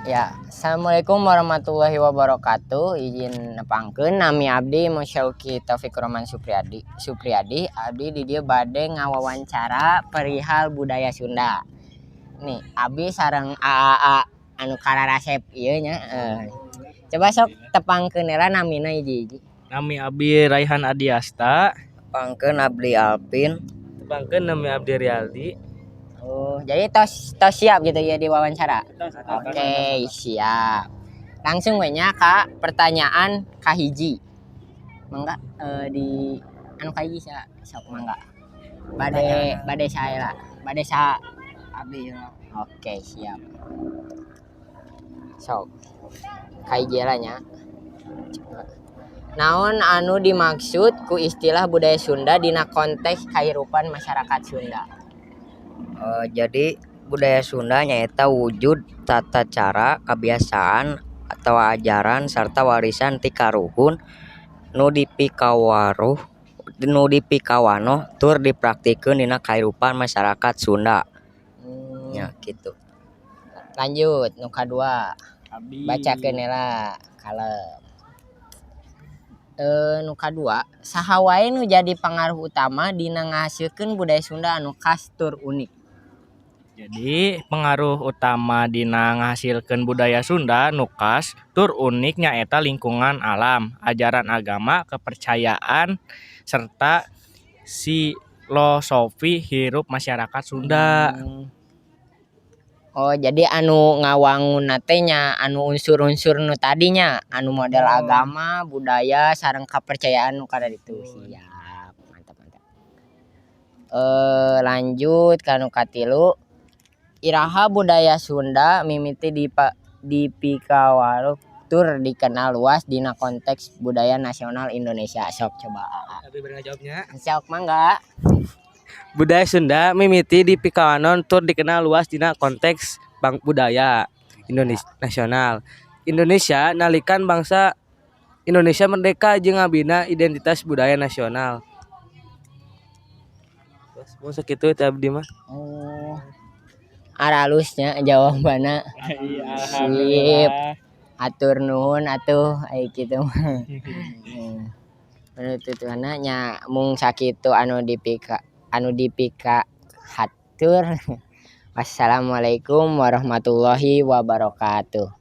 Ya, assalamualaikum warahmatullahi wabarakatuh. Izin nepangkeun, nami abdi Musyauki Taufik Roman Supriyadi. Supriyadi, abdi di dieu bade ngawawancara perihal budaya Sunda. Nih, abdi sareng AAA anu kararasep ieu nya. Coba sok tepangkeun heula namina hiji-hiji. Nami abdi Raihan Adiasta. Tepangkeun, abdi Alvin. Tepangkeun, nami abdi Rialdi. Oh, jadi tos tos siap gitu ya diwawancara? Oke, siap. Langsung we nya ka pertanyaan kahiji. Mangga di anu kahiji sa sok mangga. Bade bade saya lah. Bade sa Abdi ya. Oke, siap. Sok. Kahiji lah nya. Naon anu dimaksud ku istilah budaya Sunda dina konteks kahirupan masyarakat Sunda? Jadi budaya Sunda nyaeta wujud tata cara, kebiasaan atau ajaran serta warisan ti karuhun nu dipikawanoh tur dipraktikeun dina kahirupan masyarakat Sunda. Ya kitu. Lanjut nu kadua. Abdi. Bacakeun heula, kalem. Nu kadua, saha wae nu jadi pangaruh utama dina ngahasilkeun budaya Sunda anu khas tur unik? Jadi pengaruh utama dina ngahasilkeun budaya Sunda nu khas tur unik nyaeta lingkungan alam, ajaran agama, kepercayaan, serta filosofi hirup masyarakat Sunda. Oh, jadi anu ngawangunna teh nya anu unsur-unsur nu tadi nya, anu model agama, budaya, sareng kepercayaan nu kararitu. Siap, mantap mantap. Lanjut ka nu katilu. Iraha budaya Sunda mimiti dipikawaruh tur dikenal luas dina konteks budaya nasional Indonesia? Sok coba. Abi bade ngajawabnya. Sok mangga. Budaya Sunda mimiti dipikawanoh tur dikenal luas dina konteks budaya Indonesia nasional Indonesia nalikan bangsa Indonesia merdeka jeung ngabina identitas budaya nasional. Terus sakitu teh abdi mah. Oh. Aralus nya jawabanna. Sip. Hatur nuhun atuh ai kitu mah. Penutupanna nya mung sakitu anu dipika hatur. Wassalamualaikum warahmatullahi wabarakatuh.